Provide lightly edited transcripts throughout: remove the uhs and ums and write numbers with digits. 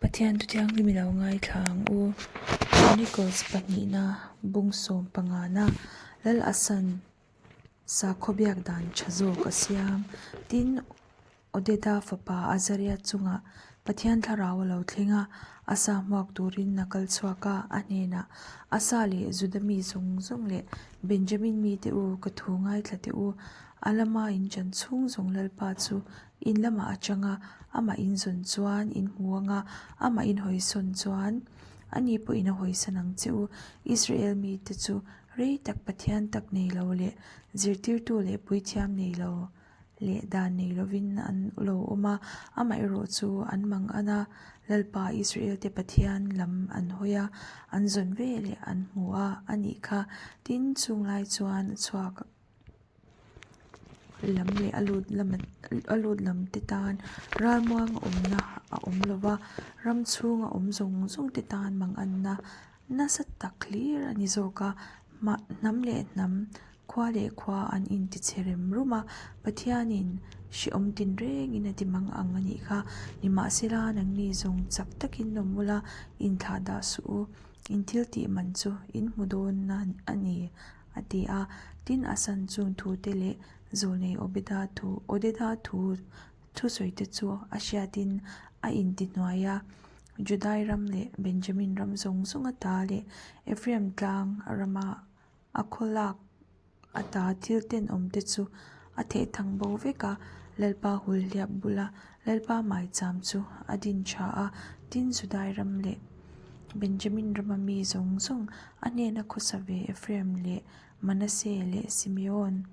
Pathian thu thianghlim i lo ngaithla ang u. Chronicles pahnihna bung sawm pangana Lal Asan sakhaw biak dan tha zawk a siam. Tin, Odeda fapa Azaria chungah Pathian thlarau a lo thleng a, Asa hmuak turin a kal chhuak a, a hnenah, Asa leh Juda mi zawng zawng leh Benjamin mite u, ka thu ngaithla teh u, a lama in chan chhung zawng Lalpa chu In lamah a chang a, amah in zawn chuan in hmu ang a, amah in hawisawn chuan ani pawhin a hawisan ang che u. Israel mite chu rei tak Pathian tak nei lo leh zirtirtu leh puithiam nei lo leh dan nei lovin an lo awm a, amaherawh chu an mang an a, Lalpa Israel te Pathian lam an hawi a, an zawn ve leh an hmu a a nih kha. Tin, chunglai chuan a chhuak a. Lam leh a lut lama a lut lam te tan ralmuang awmna a awm lo va, ram chhunga awm zawng zawng te tan manganna nasa tak hlir a ni zawk a, mah hnam leh hnam khua leh khua an intichhe rem rum a, Pathianin hrehawm tinrengin a ti mang ang a nih kha. Nimahsela nangni zawng chak takin awm ula inthlah dah suh u, in thil tih man chu in hmu dawn a ni. A ti a. Tin, a san chung thute leh zawlnei Obeda thu Odeda thu thusawite chu a hriatin a intihnuai a. Judai ram leh Benjamin ram zawng zawng ata leh Ephraim tlang rama a khawlak ata thil tenawmte chu a thehthang bo vek a. Lalpa hulhliap bula Lalpa maicham chu a din tha a. Tin, Judai ram leh Benjamin rama mi zawng zawng a hnena khawsa ve Ephraim leh Manasseh leh Simeon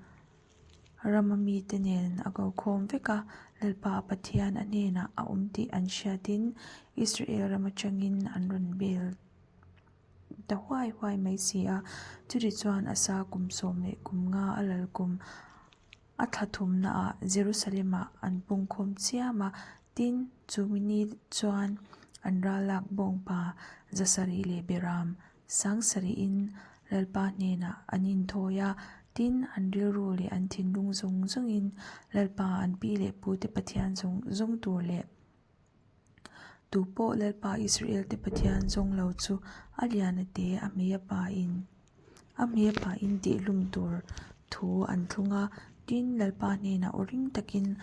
rama mite nen a ko khawm vek a, Lalpa a Pathian a hnenah a awm tih an hriatin Israel ram atangin an rawn bel ta huai huai mai si a. Chutichuan Asa kum sawm leh kum nga a lal kum A thla thumnaah Jerusalem-ah an pungkhawm chiam a, tin, chumi ni chuan an ralak bawngpa zasarih leh beram sangsarihin Lalpa hnenah an inthawi a, tin, an rilru leh an thinlung zawng zawngin Lalpa an pi leh pute Pathian zawng zawng tur leh Tupawh Lalpa Israel te Pathian zawng lo chu a lian a te a hmei a pa in a hmei a pa in tihhlum tur thu an thlung a, tin Lalpa hnenah aw ring takin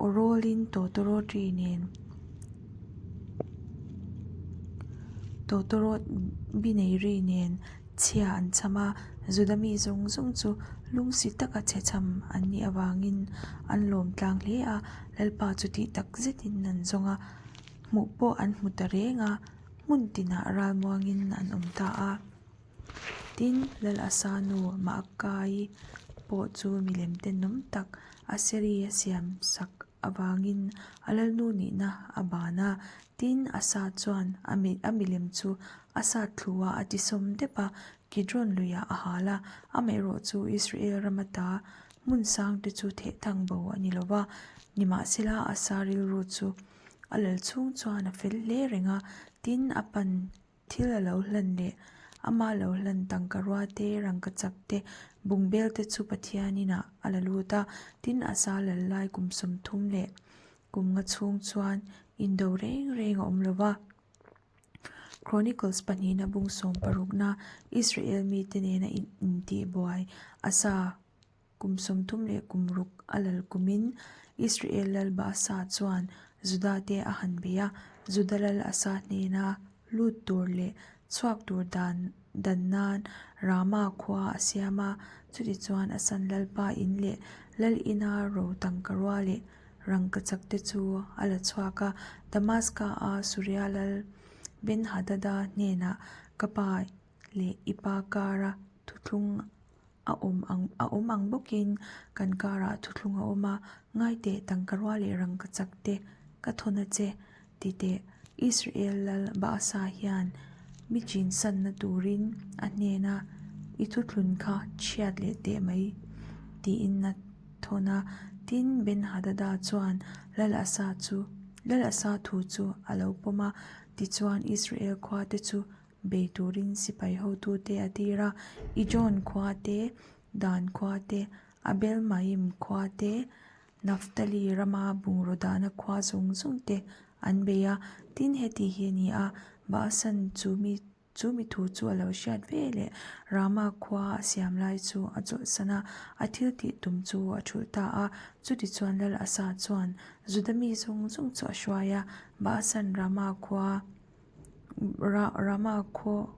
aw rawlin tawtawrawt ri nen tawtawrawt bi nei ri nen chhia an cham a, Juda mi zawng zawng chu lungsi taka chhe cham an nih avangin an lawm tlang hle a. Lalpa chu tih tak zetin an zawng a, hmuh pawh an hmu ta reng a, hmun tinah ralmuangin an awm ta a. Tin, Lal Asa nu Maakai pawh chu milem tenawm tak Aseri a siam sak avangin a lalnu nihna a ban a. Tin, Asa chuan a milem chu a sat thlu a, a tisawm dep a, Kidron luiah a hal a, amaherawh chu Israel ram ata Hmun sangte chu theh thang bo a ni lo va, nimahsela Asa rilru chu a lal chhung chuan a fel hle reng a, tin a pan thil a lo hlan leh ama lo hlan tangka rua te, rangka chak te, bungbel te chu Pathian inah a la lut a, tin Asa lal lai kum 30 leh kum nga chhung chuan indo reng reng a awm lo va. Chronicles pahnihna bung sawm parukna Israel mite nena intihbuai Asa kum 30 leh kum ruk a lal kumin Israel lal Baasa chuan Juda te a han bei a, Juda lal Asa hnena lut tur leh chhuak tur dan dan nan Rama khua a siam a, chutichuan Asan lalpa in leh lal ina ro tangka rua leh Rangkachak te chu a la chhuak a, Damaska-a Suria lal Ben-Hadada hnenah, Ka pa leh i pa kara thuthlung a awm ang a awm ang bawkin kan karah thuthlung a awm a, ngaiteh tangkarua leh rangkachak te ka thawn a che, ti teh. Israel lal Baasa hian mi chinsanna turin a hnena i thuthlun kha chhiat leh teh mai, tiin a thawn a. Tin, Ben-Hadada chuan Lal Asa chu Lal Asa thu chu a lo pawm a, tichuan Israel khuate chu bei turin sipai hotute a tir a, Ijon khua te, Dan khua te, Abel-Maim khua te, Naphtali rama bungraw dahna khua zawng zawng te. an bei a. Tin, heti hi a ni a, Baasan chu mi Chu mi thu chu a lo hriat ve leh Rama khua a siam lai chu a chawlhsan a, a thil tih tum chu a thulh ta a. Chutichuan Lal Asa chuan Juda mi zawng zawng chu a hruai a, Baasan Rama khua Rama khaw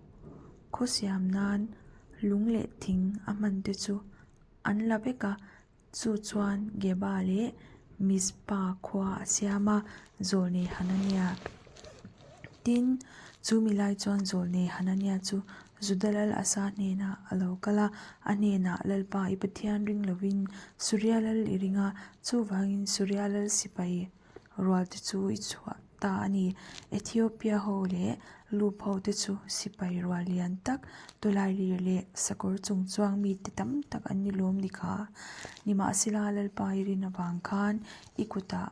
khaw siam nan lung leh thing a hman te chu an la vek a, chu chuan Geba leh Mizpa khua a siam a, Zawlnei Hanania. Tin, chu mi lai chuan Zawlnei Hanania chu Juda lal Asa hnenah a lo kal a, a hnenah, Lalpa i Pathian ring lovin Suria lal i ring a, chuvangin Suria lal sipai rual te chu i chhuah ta a ni. Ethiopia ho leh Lup ho te chu sipai rual lian tak, tawlailir leh sakawr chung chuang mite tam tak an ni lawm ni kha. Nimahsela Lalpa i rin avang khan i kutah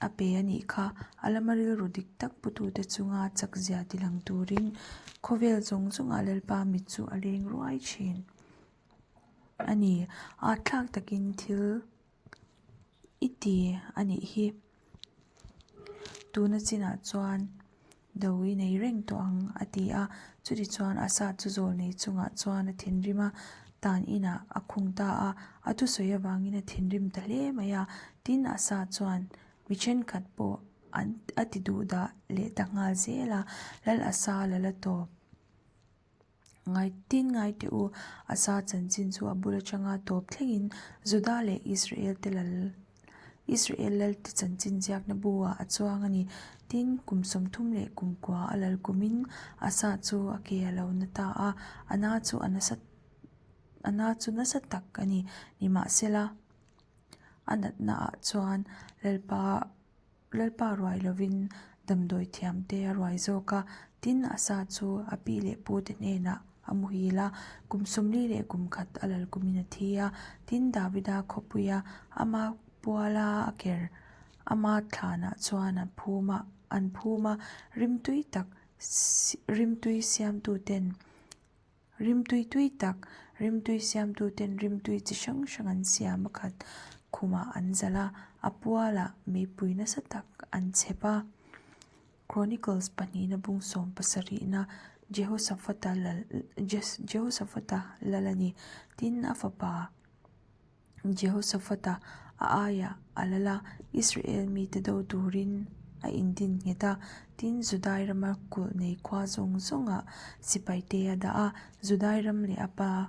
a pe a nih kha. A lama rilru dik tak putute chunga chakzia tilang turin khawvel zawng zawngah Lalpa mit chu a leng ruai thin a ni. Âtthlak takin thil I ti a nih hi. Tuna chinah chuan do i nei reng tawh ang a ti a. Chutichuan Asa chu zawlnei chungah chuan a thinrim a, tan inah a khung ta a. A thusawi avangin a thinrim ta hle mai a. Tin, Asa chuan mi thenkhat pawh an a ti duh dah leh ta nghal zel a, Lal Asa la la tawp. Ngai tin ngai teh u, Asa chanchin chu a bul atanga tawp thlengin Juda leh Israel te lal Israel lalte chanchin ziakna bu-ah a chuang a ni. Tin, kum 30 leh kum kua a lal kumin Asa chu a ke a lo na ta a, a na chu a nasa a na chu nasa tak a ni. Nimahsela, a natnaah chuan Lalpa Lalpa ruai lovin damdawi thiamte a ruai zawk a, tin Asa chu a pi leh pute hnenah a muhil a, kum 40 leh kum khat a lal kumin a thi a, tin Davida khawpuia ama puala a ker ama thlanah chuan a phum a, an phum a, rimtui tak rimtui siamtuten Rimtui tui tak, rimtui siamtuten rimtui chi hrang hrang an siam a khat khumah an zalh a, a pualah meipui nasa tak an chhep a. Chronicles pahnihna bung sawm pasarihna Jehoshaphat-a lal Jehoshaphat-a lal a ni. Tin, a fapa Jehoshaphat-a a aiah a lal a, Israel mite do turin a indin nghet a. Tin, Judai rama kulh nei khua zawng zawngah sipaite a dah a, Judai ram leh a pa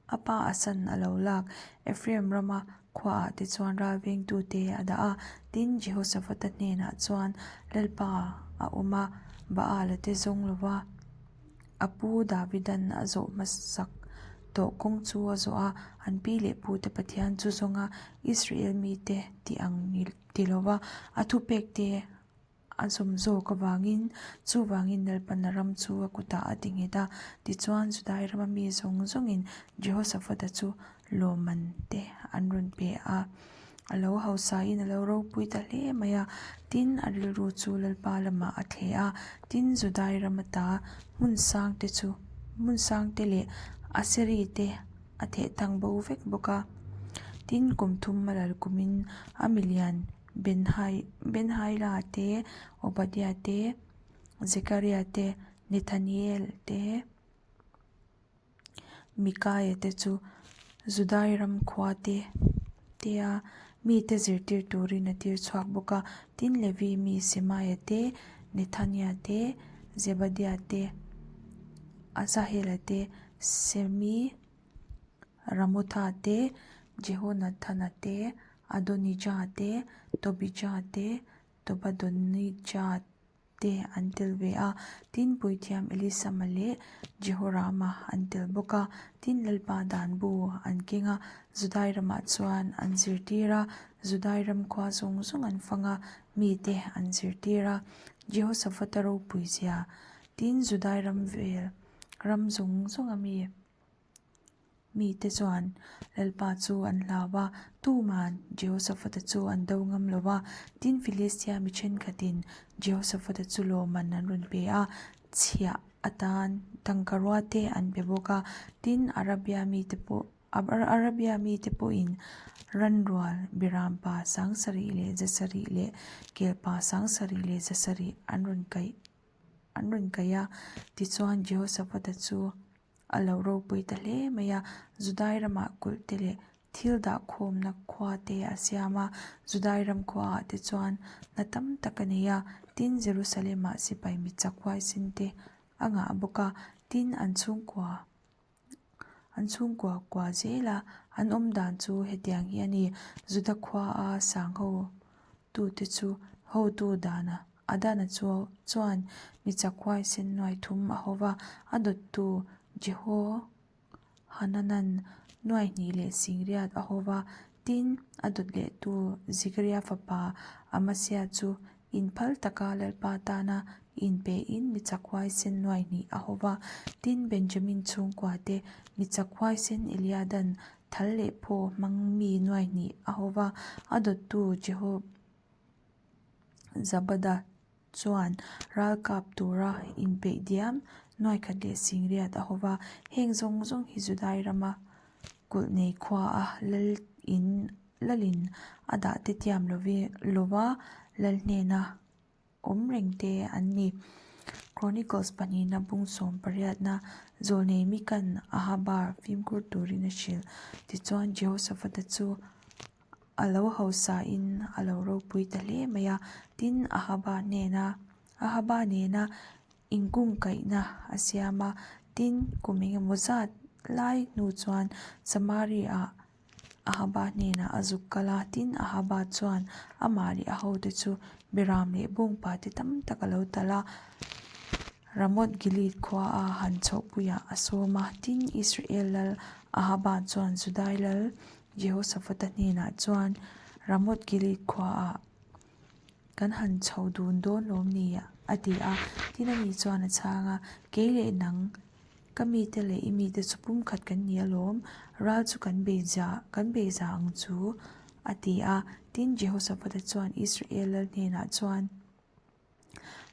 a pa Asan a lo lak Ephraim rama khuaah te chuan ral vengtute a dah a. Tin, Jehoshaphat-a hnenah chuan Lalpa a awm a, Baal-a te zawng lo va. A pu Davidan a zawh hmasak tawh kawng chu a zawh a, an pi leh pute Pathian chu zawnga Israel mite tih ang ti lova a thupekte a zawm zawk avangin chuvangin Lalpana ram chu a kutah a ti nghet a. Tichuan Judai rama mi zawng zawngin Jehoshaphat-a chu lawmman te an rawn pe a. A lo hausain a lo ropui ta hle mai a, tin a rilru chu Lalpa lamah a thle a, tin Judai ram ata hmun sang te chu hmun sang te leh Aseri te a theh thang bo vek bawk a. Tin kum thum a lal kumin a milian Benhai Benhaila te, Obadia te, Zekaria te, Nethaniel te, Mikaia te chu Judai ram khua te tea mite zirtir turin a tir chhuak bawk a. Tin, Levi mi Semaia te, Nethania te, Zebadia te, Azahela te, Semi Ramotha te, Jehonathana te, Adonija te, Tobija te, Tobadonija te an tel ve a, tin Puithiam Elisama leh Jehorama an tel bawk a, tin Lalpa dan bu an keng a, Judai ramah chuan an zirtir a, Judai ram khua zawng zawng an fang a, mite an zirtir a, Jehoshaphat-a ropui zia, tin Judai ram vel ram zawng zawng a mi. Mite chuan Lalpa chu an hlau a, tuman Jehoshaphat-a chu an do ngam lo va. Tin, Filistia mi thenkhatin Jehoshaphat-a chu lawmman an rawn pe a, chhiah atan tangkarua te an pe bawk a. Tin, Arabia mite pawh. Arabia mite pawhin ranrual berampa 7000 leh 700 leh kelpa 7000 leh 700 an rawn kaih an rawn kaih a. Tichuan Jehosaphata chu a lo ropui ta hle mai a, Judai ramah kulh te leh thil dah khawmna khua te a siam a, Judai ram khuaah te chuan hna tam tak a nei a, tin Jerusalem-ah sipai mi chak huaisen te a ngah bawk a, tin an chhungkua an chhungkua kua zel a, an awm dan chu hetiang hi a ni, Juda khua a sang ho tute chu hotu dana Adana chu chuan mi chak huaisen nuai thum a ho va, a dawttu Jehohananan nuai hnih leh singriat a ho va, tin, a dawt lehtu Zikria fapa Amasia chu inphal taka Lalpa tana inpehin mi chak huaisen nuai hnih a ho va, tin, Benjamin chhungkuate mi chak huaisen Eliadan thal leh phaw hmang mi nuai hnih a ho va, a dawttu Jeho. Zabada chuan ral kap tura inpeih diam nuai khat leh singriat a ho va, heng zawng zawng hi Judai rama kulh nei khua a lal in lalin a dah te tiam lova lal hnena awm reng te an ni. Chronicles pahnihna bung sawm pariatna zawlnei Mikan Ahaba fimkhur turin a hrilh. Tichuan Jehosaphata chu A lo hausain a lo ropui ta hle mai a, tin Ahaba hnena Ahaba nena inkungkaihna a siam a, tin kum engemaw zat lai hnu chuan Samaria-ah Ahaba hnenah a zuk kal a, tin Ahaba chuan amah leh a hote chu Beram leh bawngpa te tam tak a lo talh a, Ramoth Gilead khua a han chhohpuiah a sawm a, tin Israel lal Ahaba chuan Judai lal Jehosaphata hnenah chuan Ramoth Gilead khuaah kan han chho dun dawn lawm ni? a ti a. Tin ani chuan a chhang a, Kei leh nang, ka mite leh i mite chu pumkhat kan ni alawm, ral chu kan bei za kan bei za ang chu, a ti a. Tin Jehosaphata chuan Israel lal hnenah chuan,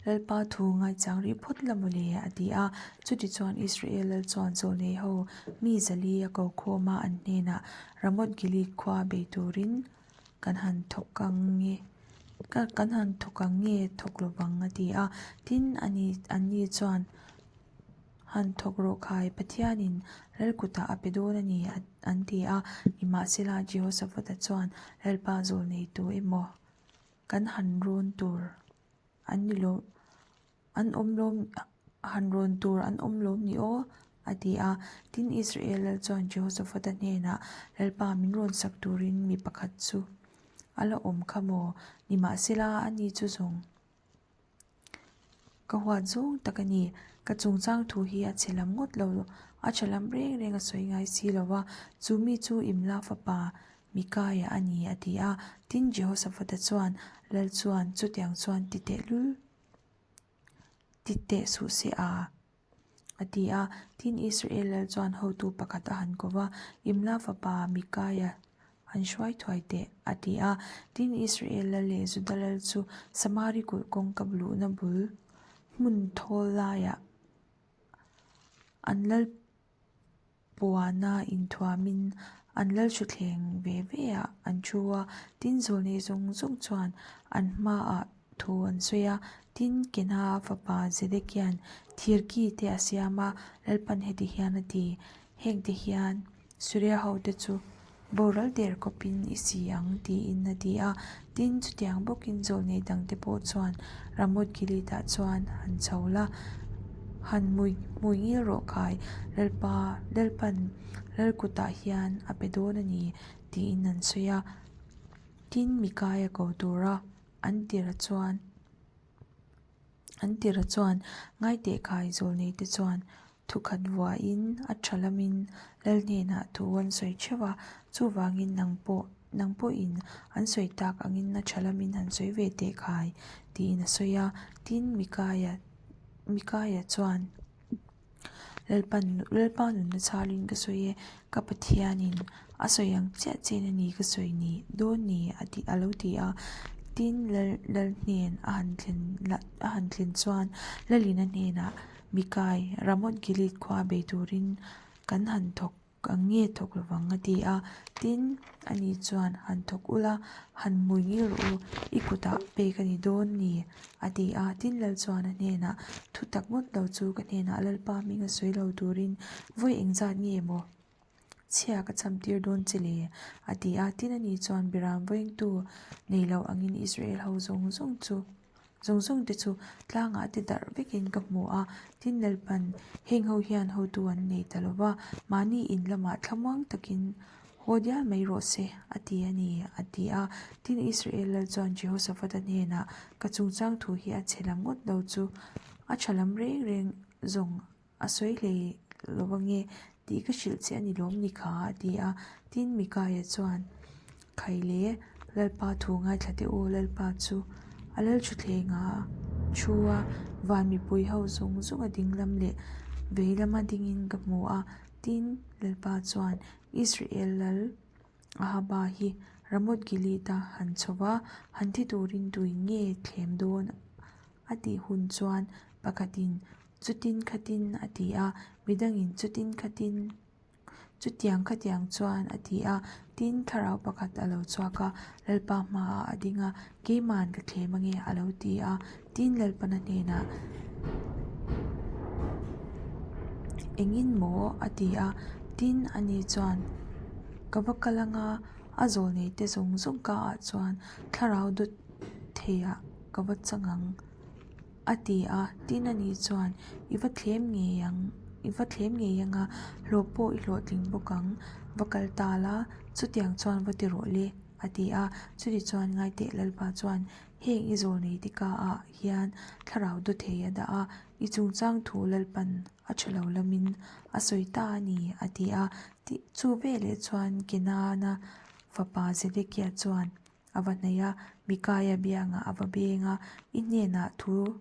Lalpa thu ngaichang rih phawt la mawle, a ti a. Chutichuan Israel lal chuan zawlnei ho mi zali a ko khawm a, an hnenah Ramoth Gilead khua bei turin kan han thawk ang nge, kan han thawk ang nge thawk lo vang, a ti a. Tin, ani anni chuan han thawk rawh khai, Pathianin lal kutah a pe dawn a ni, an ti a. Nimahsela, Jehosaphata chuan Lalpa zawlnei tu emaw? Kan han rawn tur an ni lo an awm lawm han rawn tur an awm lawm ni aw a ti a. Tin Israel lal chuan Jehosaphata hnenah Lalpa min rawn sak turin mi pakhat chu a la awm kha maw? Nimahsela ani chu zawng. Ka huat zawng tak a ni. Ka chungchang thu hi a chhe lam ngawt lo, a tha lam reng reng a sawi ngai si lo va, chu mi chu Imla fapa Mikaia a ni a ti a. Tin, Jehosaphata chuan lal chuan chutiang chuan ti teh lul ti teh suh se a. A ti a, tin Israel lal chuan hotu pakhat a han ko va, Imla fapa Mikaia han hruai thuai teh, a ti a. Tin Israel lal leh Juda lal chu Samari kulh kawngka luhna bul hmun thawl laiah an lal puana inthuamin an lal thutthleng ve ve ah an thu a, tin zawlnei zawng zawng chuan an hmaah thu an sawi a, tin Kena fapa Zedekia'n thir ki te a siam a, Lalpan heti hian a ti, Heng te hian Suria ho te chu boral der kawpin i si ang tiin a ti a, tin chutiang bawkin zawlnei dang te pawh chuan Ramoth Gilead ah chuan han chho la, han hmui hmui ngil rawh khai, Lalpa Lalpan lal kutah hian a pe dawn a ni tiin an sawi a, tin Mikaia ko tura an tira chuan an tira chuan ngaiteh khai zawlnei te chuan Thukhat vuahin a tha lamin lal hnenah thu an sawi theuh a, chuvangin nang pawh nang pawhin an sawi tak angin a tha lamin han sawi ve teh khai tiin a sawi a. Tin, Mikaia Mikaia chuan Lalpan Lalpa nunna chhalin ka sawi e, ka Pathianin a sawi ang chiah chiahin a ni ka sawi ni dawn ni a ti a lo ti a. Tin, lal lal hnen a han thlen a han thlen chuan Lalina hnenah Mikai, Ramoth Gilead khua bei turin kan han thawk. ang nge thawk lovang a ti a. Tin, ani chuan, Han thawk ula, han hmui ngil rawh u, i kutah pek a ni dawn ni, a ti a. Tin, lal chuan a hnenah, Thu tak ngawt lo chu ka hnenah Lalpa hminga sawi lo turin vawi engzat nge maw? Chhia ka cham tir dawn che le, a ti a. Tin, ani chuan Biram vawingtu nei lo angin Israel ho zawng zawng chu zawng zawng te chu tlangah te darh vekin ka hmu a. Tin, Lalpan, Heng ho hian hotu an nei ta lo va, mahni in lamah thlamuang takin haw dial mai rawh se, a ti a ni, a ti a. Tin, Israel lal chuan Jehoshaphat-a hnenah, Ka chungchang thu hi a chhe lam ngawt lo chu a tha lam reng reng zawng A sawi hlei lo ange tih ka hrilh che a ni lawm ni kha a ti a. Tin, Mikaia chuan, Khai le, Lalpa thu ngaithla teh u, Lalpa chu a lalthuthleng a thu a, van mipui ho zawng zawng a ding lam leh vei lama dingin ka hmu a. Tin, Lalpa chuan, Israel lal Ahaba hi Ramoth Gilead-a han chho va, han thi turin tuin nge thlem dawn a tih hun chuan pakhatin Chutin khatin a ti a, midangin chutin khatin, chutiang khatiang chuan a ti a. Tin, thlarau pakhat a lo chhuak a, Lalpa hmaah a ding a, Keima'n ka thlem ange a lo ti a. Tin, Lalpana hnenah, Engin maw? a ti a. Tin, ani chuan, Ka va kal anga, a zawlneite zawng zawng kaah chuan thlarau dawt theiah ka va chang ang. A ti a, tin ani chuan, I va thlem ngei ang, i va thlem ngei ang a, hlawh pawh i hlawhtling bawk ang, va kal ta la, chutiang chuan va ti rawh le, a ti a. Chutichuan Ngaiteh Lalpa chuan, Heng i zawlnei te ka ah hian thlarau dawthei a dah a, i chungchang thu Lalpan a tha lo lamin a sawi ta a ni, a ti a. Chu veleh chuan Kenana fapa Zedekia chuan, A va hnaih a, Mikaia biangah a va beng a, I hnenah thu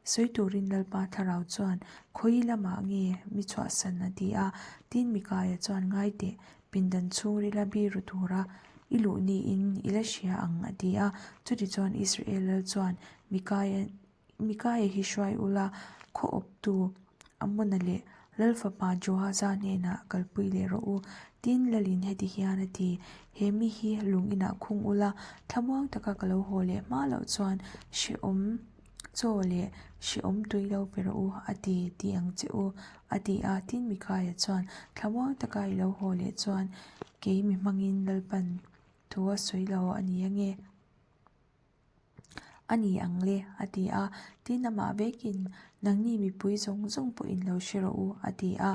sawi turin Lalpa thlarau chuan khawi lamah nge mi chhuahsan a ti a. Tin, Mikaia chuan ngai teh, pindan chhungrila biru tura i luh niin i la hria ang a ti a. Chutichuan Israel lal chuan Mikaia Mikaia hi hruai ula, khaw awptu Amona leh Lal fapa Joaza hnenah kalpui leh rawh u. Tin, Lalin heti hian a ti, He mi hi lung inah khung ula, thlamuang taka ka lo haw leh hma loh chuan hrehawm chaw leh hrehawm tui lo pe rawh u, a ti ti ang che u, a ti a. Tin, Mikaia chuan, Thlamuang taka i lo haw leh chuan kei mi hmangin Lalpan thu a sawi lo a ni ange. A ni ang le, a ti a. Tin, amah vekin, Nangni mipui zawng zawng pawhin lo hre rawh u, a ti a.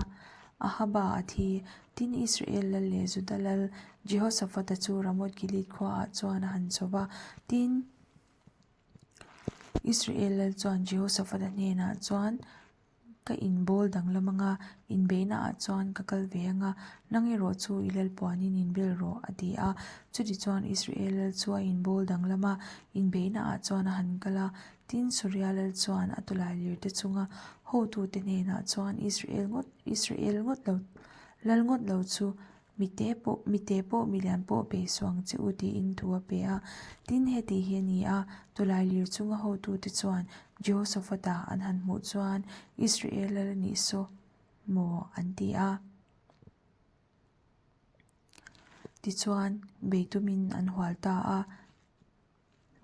Ahaba a thi. Tin, Israel lal leh Juda lal Jehoshaphat-a chu Ramoth-gilead khuaah chuan a han chho va. Tin, Israel lal chuan Jehoshaphat-a hnenah chuan, Ka inbawl danglam anga, inbeihnaah chuan ka kal ve anga, nang erawh chu i lalpuanin inbel rawh, a ti a. Chutichuan Israel lal chu a inbawl danglam a, inbeihnaah chuan a han kal a. Tin, Suria lal chuan a tawlailir te chunga hotute hnenah chuan Israel ngawt Israel ngawt lo lal ngawt lo chu Mite pawh mite pawh milian pawh bei suh ang che u tiin thu a pe a. Tin, heti hi a ni a, tawlailir chunga hotute chuan Jehoshaphat-a an han hmuh chuan Israel lal a nih saw maw an ti a. Tichuan, bei tumin an hual ta a.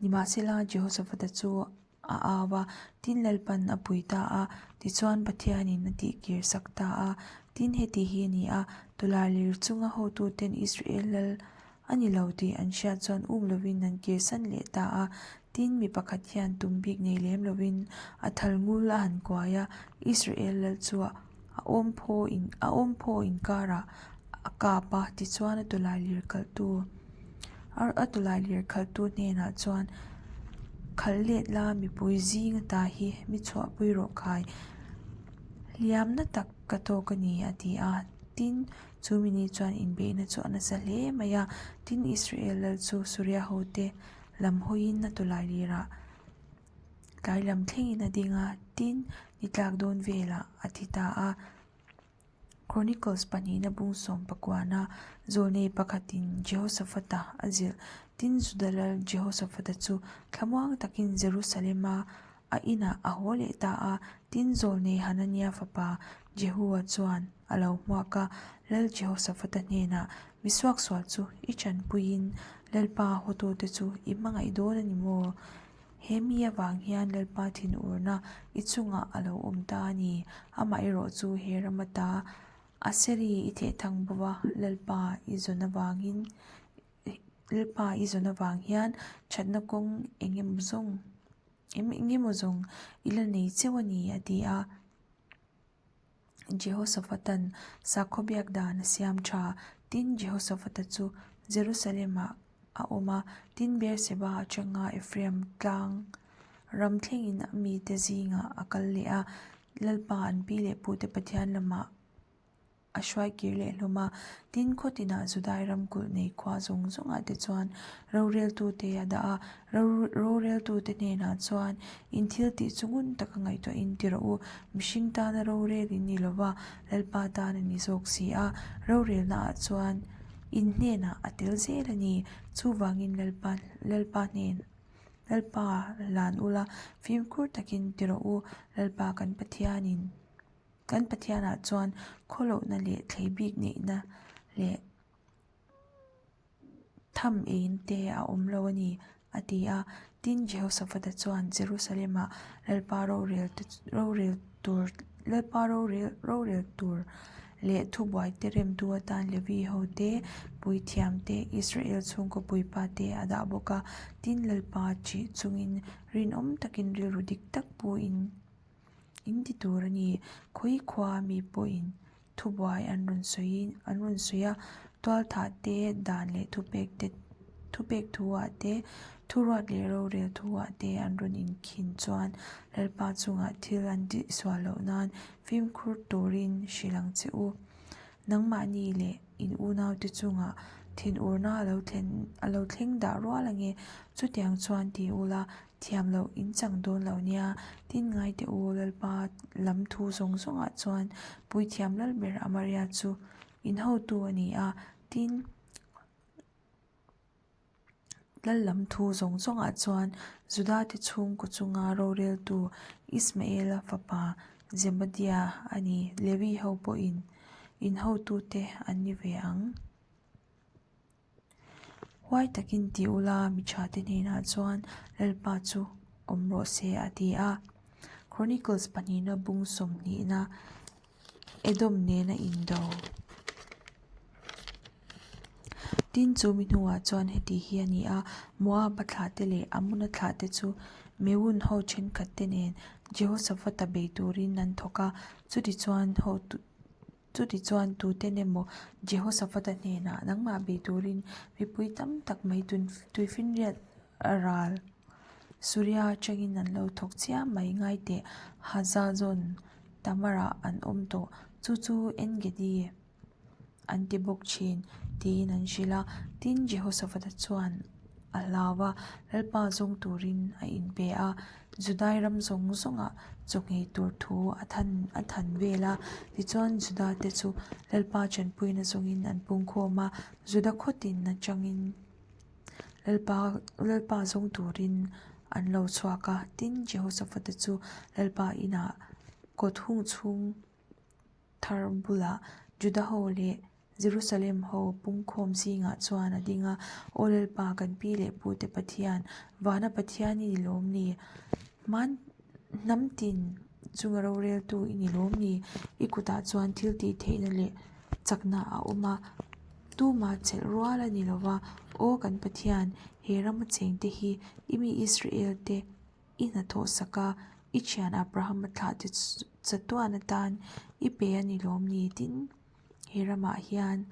Nimahsela, Jehoshaphat-a chu a au a, tin Lalpan a pui ta a, tichuan Pathianin a tihkir sak ta a. Tin, heti hi a ni a, tawlailir chunga hotuten Israel lal a ni lo tih an hriat chuan um lovin an kirsan leh ta a. Tin, mi pakhat hian tum bik nei lem lovin a thal ngul a han kuai a, Israel lal chu a awmphaw inkarah a kap a, tichuan a tawlailir kalhtu. A tawlailir khalhtu hnenah chuan khalh let la mipui zing ata hi mi chhuahpui rawh khai hliamna tak ka tawk a ni a ti a. Tin, chu mi ni chuan inbeihna chu a nasa hle mai a. Tin, Israel lal chu Suria hote lam hawiin a tawlailirah tlai lam thlengin a ding a, tin, ni tlak dawn velah a thi ta a. Chronicles pahnihna bung sawm pakuana zawlnei pakhatin Jehoshaphat-a a zilh. Tin, Juda lal Jehoshaphat-a chu thlamuang takin Jerusalem-a A inah a haw leh ta a. Tin, zawlnei Hanania fapa Jehua chuan a lo hmuak a, Lal Jehosaphata hnenah, Mi suaksual chu i tanpuiin Lalpa hawtute chu i hmangaih dawn a ni maw? He mi avang hian Lalpa thinurna i chungah a lo awm ta a ni. Amaherawh chu he ram ata Aseri i thehthang bo va, Lalpa i zawn avangin Lalpa i zawn avang hian thatna kawng eng emaw zawng eng emaw zawng i la nei cheu a ni, a ti a. Jehosaphata'n sakhaw biak dan a siam tha. Tin, Jehosaphata chu Jerusalem-ah a awm a, tin Beerseba atanga Ephraim tlang ram thlengin a mite zingah a kal leh a, Lalpa an pi leh pute Pathian lamah a hruai kir leh hlawm a. Tin, khaw tinah Judai ram kulh nei khua zawng zawngah te chuan roreltute a dah a. Roreltute hnenah chuan, In thil tih chu ngun taka ngaihtuahin ti rawh u, mihring tana rorel in ni lova, Lalpa tan a ni zawk si a, rorelnaah chuan in hnenah a tel zel a ni. Chuvangin Lalpa Lalpa hnen Lalpa hlan ula, fimkhur takin ti rawh u, Lalpa kan Pathianin. Kan Pathianah chuan khawlohna leh thlei bik neihna leh tham ein te a awm lo a ni, a ti a. Tin, Jehosaphata chuan Jerusalem-ah Lalpa rorel te rorel tur Lalpa rorel rorel tur leh thubuaite remtu atan Levi ho te, puithiam te, Israel chhungkaw puipa te a dah bawk a. Tin, Lalpa ṭih chungin rinawm takin rilru dik tak puin. In ti tur a ni. Khawi khua mi pawhin thubuai an rawn sawi an rawn sawi a, tualthah te, dan leh thupek te thupek thu ah te, thuruat leh rorel thu ah te an rawn inkhin chuan Lalpa chungah thil an tihsual loh nan fimkhur turin hrilh ang che u. Nangmahni leh in unaute chungah thinurna a lo thlen a lo thleng dah rual ange. Chutiang chuan ti ula Thiam loh in chang dawn lo nia, tin ngai teh u, Lalpa lam thu zawng zawngah chuan Puithiam Lalber Amaria chu in hotu a ni a, tin, Lal lam thu zawng zawngah chuan Judate chhungkaw chunga roreltu Ismaela fapa Zebadia a ni, Levi ho pawhin in hotute an ni ve ang. Huai takin ti ula, mi thate hnenah chuan Lalpa chu awm rawh se, a ti a. Chronicles pahnihna bung sawmhnihna Edom nena indo. Tin, chu mi hnuah chuan heti hi a ni a, Moab-a thlahte leh Ammon-a thlahte chu Meun ho thenkhatte nen Jehosaphata bei turin an thawk a, chutichuan hotu Chutichuan, tuten emaw Jehosaphata hnenah nangmah bei turin mipui tam tak mai tuifinriat ral Suria atangin an lo thawk chiam mai. Ngai teh, Hazazawn Tamar-ah an awm tawh, chu chu En-gedi an ti bawk thin, tiin an hrilh a. Tin, Jehosaphata chuan a hlau a, Lalpa zawng turin a inpe a. Judai ram zawng zawngah chaw nghei tur thu a than a than vel a. Tichuan Juda te chu Lalpa tanpuina zawngin an pungkhawm a, Juda khawtin atangin Lalpa Lalpa zawng turin an lo chhuak a. Tin, Jehosaphata chu Lalpa inah kawt hung chhung thar bulah Juda ho leh Jerusalem ho pungkhawm zingah chuan a ding a, Aw Lalpa, kan pi leh pute Pathian, vana Pathian i ni lawm ni? Hman hnam tin chunga roreltu i ni lawm ni? I kutah chuan thil tih theihna leh chakna a awm a, tuma chelh rual a ni lo va. Aw kan Pathian, he rama chengte hi i mi Israel te I hnathawh sak a, i thian Abraham-a thlah te chatuan atan i pe a ni lawm ni? Tin, he ramah hian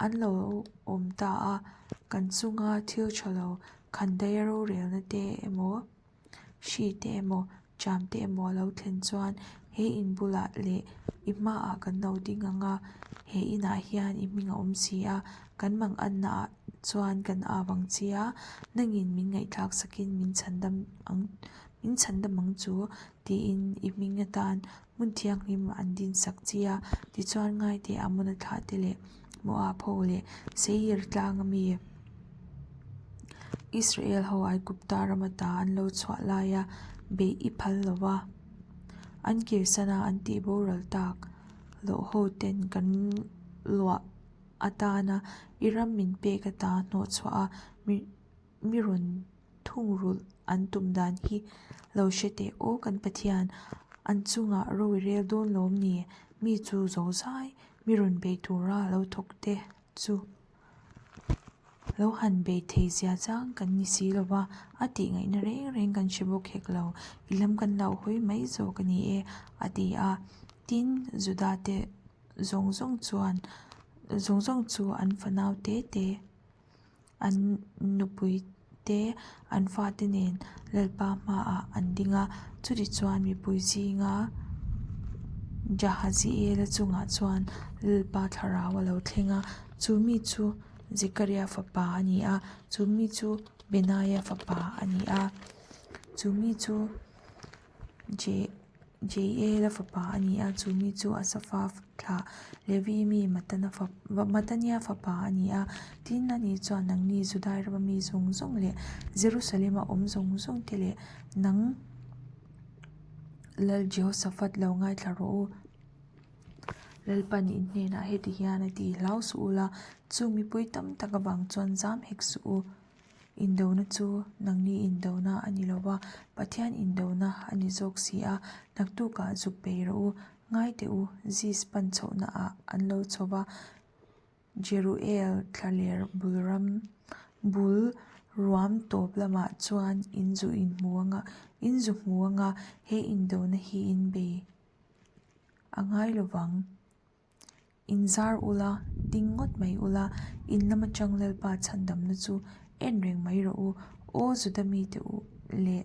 an lo awm ta a, kan chunga thil tha lo khandaia rorelna te emaw, hri te emaw, ṭam te emaw a lo thlen chuan he in bulah leh i hmaah kan lo ding ang a, he inah hian i hming a awm si a, kan mangannaah chuan kan au ang che a, nangin min ngaihthlak sakin min chhandam ang min chhandam ang chu tiin i hming atan hmun thianghlim an din sak che a, tichuan ngaite Amona thlah te leh Moab ho leh Seir tlang ami. Israel ho Aigupta ram ata an lo chhuah laia beih i phal lo va, an kirsana an tihboral tak loh ho ten kan luah atana i ram min pek ata hnawhchhuah a mi rawn thungrulh an tum dan hi lo hre teh aw kan Pathian, an chungah ro i rel dawn lawm ni? Mi chu zozai mi rawn bei tura lo thawk te chu lo han bei thei zia chang kan ni si lo va, a tih ngaihna reng reng kan hre bawk hek lo, i lam kan lo hawi mai zawk a ni e, a ti a. Tin, Juda te zawng zawng chuan zawng zawng chu an fanau te te, an nupui te, an fate nen Lalpa hmaah an ding a, chutichuan mipui zinga Jahaziela chungah chuan Lalpa thlarau a lo thleng a, chu mi chu Zekaria fapa a ni a, chu mi chu Benaia fapa a ni a, chu mi chu. Jeiela fapa a ni a, chu mi chu Asafa thlah Levi mi Matania fapa a ni a. Tin, ani chuan nangni Judai rama mi zawng zawng leh Jerusalema awm zawng zawng te leh nang Lal Jehoshaphat lo ngaithla rawh u. Lalpan in hnenah heti hian a ti, Hlau suh ula, chu mipui tam tak avang chuan zam hek suh u. Indona chu nangni indona a ni lo va, Pathian indona a ni zawk si a, naktukah zuk bei rawh u. Ngai teh u, Zis pan chhohnaah an lo chho va, Jeruel thlaler bul ram bul ruam tawp lamah chuan in zu inhmu anga, in zu hmu anga, he indona hi in bei a ngai lo vang. Inzar ula, ding ngawt mai ula, in lam atang Lalpa chhandamna chu en reng mai rawh u. Aw Juda mite u leh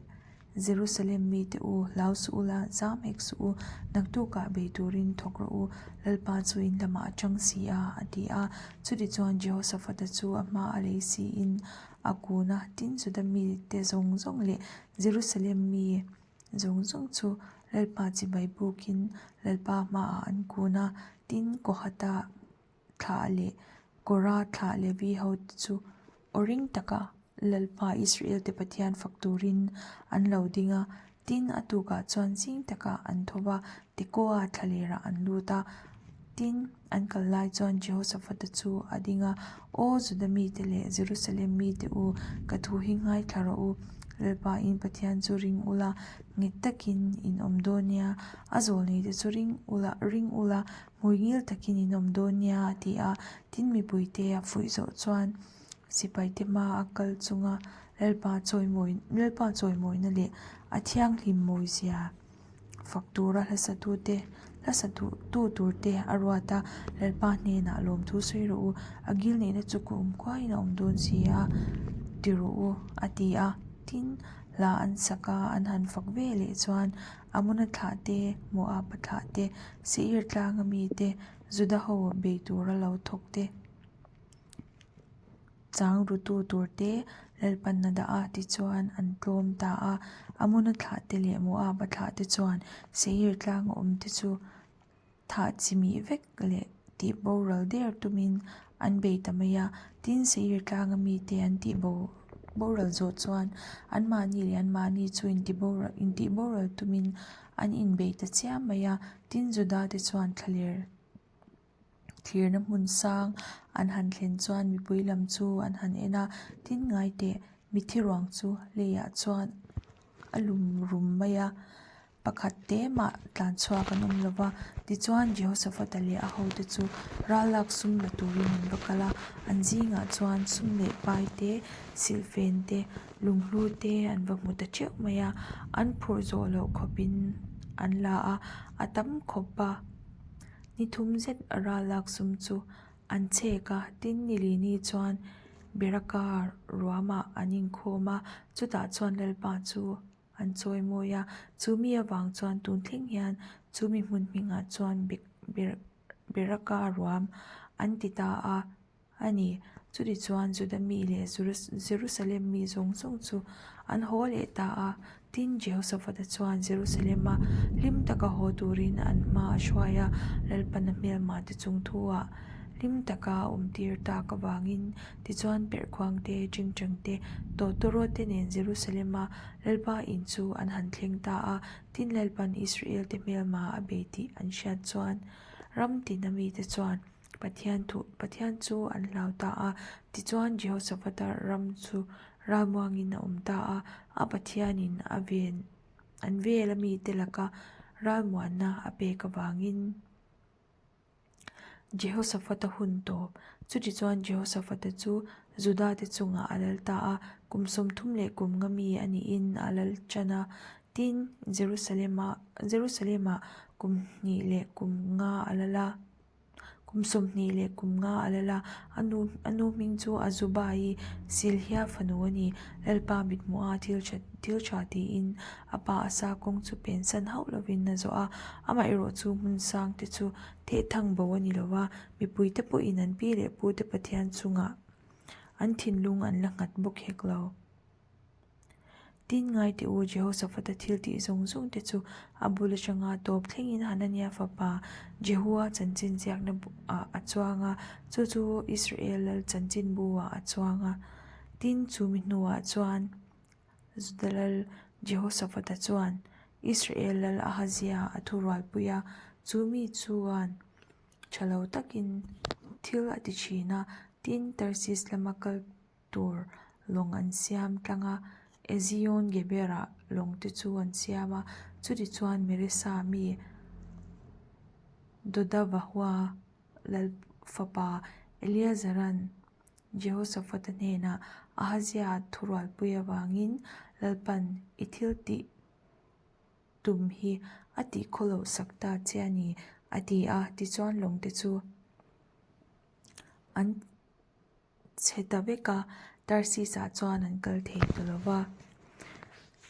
Jerusalem mite u, hlau suh ula, zam hek suh u, naktukah bei turin thawk rawh u, Lalpa chu in lamah a chang si a, a ti a. Chutichuan Jehoshaphat-a chu a hma a lei siin a kun a, tin Juda mite zawng zawng leh Jerusalem mi Zawng zawng chu Lalpa chibai bukin Lalpa hmaah an kun a, tin Kohata thlah leh Kora thlah Levi hote chu aw ring taka Lalpa Israelte Pathian fak turin an lo ding a, tin a tukah chuan zing takah an tho va, Tekoa thlalerah an lut a, tin an kal lai chuan Jehoshaphat-a chu a ding a, Aw Juda mite leh Jerusalem mite u, ka thu hi ngaithla rawh u. Lalpa in Pathian chu ring ula, nghet takin in awm dawn nia, a zawlneite chu ring ula, ring ula, hmui ngil takin in awm dawn nia, a ti a. Tin, mipuite a fuih zawh chuan sipaite hma a kal chunga Lalpa chawimawi, Lalpa chawimawina leh a thianghlim mawizia fak tura hlasatute, hlasatu turte a ruat a, Lalpa hnenah lawmthu sawi rawh u, a gil neihna chu kum khuaiin a awm dawn si a, ti rawh u, a ti a. Tin, hla an sak a, an han fak ve leh chuan Amona thlah te, Moaba thlah te, Seir tlanga mite, Juda ho bei tura lo thawk te, Chang rutu turte Lalpan a dah a, tichuan an tlawm ta a. Amona thlahte leh Moaba thlahte chuan Seir tlanga awmte chu thah chimih vek leh tih boral der tumin an bei ta mai a. Tin, Seir tlanga mite an tih boral zawh chuan anmahni leh anmahni chu intih boral tumin an inbei ta chiam mai a. Tin, Juda te chuan thlaler Thlirna hmun sang an han thlen chuan mipui lam chu an han en a, tin ngai teh mithi ruang chu leiah chuan a lum rum mai a, pakhat te mah tlan chhuak an awm lo va, tichuan Jehoshaphat-a leh a hote chu ral lak sum la turin an va kal a, an zingah chuan sum leh pai te, silhfen te, lunghlu te an va hmu ta teuh mai a, an phurh zawh loh khawpin an la a, a tam khawp a. Ni thum zet ral lak sum chu an chhek a, tin Nilini chuan Beraka ruamah an inkhawm a, chutah chuan Lalpa chu an chawi mawi a, chu mi avang chuan tun thleng hian chu mi hmun hmingah chuan Beraka ruam an ti ta a. A ni. Chutichuan Juda mi leh Jerusalem mi zawng zawng chu an haw leh ta a. Tin, Jehoshaphat-a chuan Jerusalem-a hlim taka haw turin an hma a hruai a, Lalpana hmelmahte chung thu-ah. Hlim taka a awmtir tak avangin tichuan perhkhuang te, ṭingṭang te, tawtawrawt te nen Jerusalema Lalpa in chu an han thleng ta a. Tin, Lalpan Israel te hmelma a bei tih an hriat chuan ram tina mite chuan Pathian thu Pathian chu an hlau ta a. Tichuan Jehoshaphat-a ram chu ralmuangin a awm ta a, a Pathianin a ven an vela mite laka ralmuanna a pek avangin. Jehoshaphat-a hun tawp. Chutichuan Jehoshaphat-a chu Juda-te chungah a lal ta a, kum 30 leh kum nga mi a niin a lal tan a. Tin, Jerusalem-ah Jerusalem-ah kum hnih leh kum nga a lal a. Kum 20 leh kum nga a lal a, a nu a nu hming chu Azubai Silhia fanu a ni. Lalpa mithmuha thil tha thil tha tiin a pa Asa kawng chu pensan hauh lovin a zawh a, amaherawh chu hmun sang te chu thehthang bo a ni lo va, mipuite pawhin an pi leh pute Pathian chungah an thinlung an la nghat bawk hek lo. Tin, ngaite u, Jehoshaphat-a thil tih zawng zawng te chu a bul atanga tawp thlengin Hanania fapa Jehua chanchin ziakna ah a chuang a, chu chu Israel lal chanchinbu ah a chuang a. Tin, chu mi hnuah chuan Juda lal Jehoshaphat-a chuan Israel lal Ahazia a thurualpui a, chu mi chuan tha lo takin thil a ti thin a, tin, Tarsis lama kal tur lawng an siam tlang a, Ezion Geber-ah lawng te chu an siam a, chutichuan Meresa mi Dodavahua lal fapa Eleazaran Jehoshaphat-a hnenah Ahazia thurualpui avangin Lalpan i thil tih tum hi a tih khawloh sak ta che a ni, a ti a, tichuan lawng te chu an chhe ta vek a, Tarsis-ah chuan an kal thei ta lo va.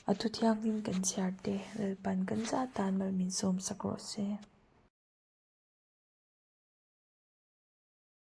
A thu thianghlim kan chhiar te Lalpan kan zat tan mal min sawm sak rawh se.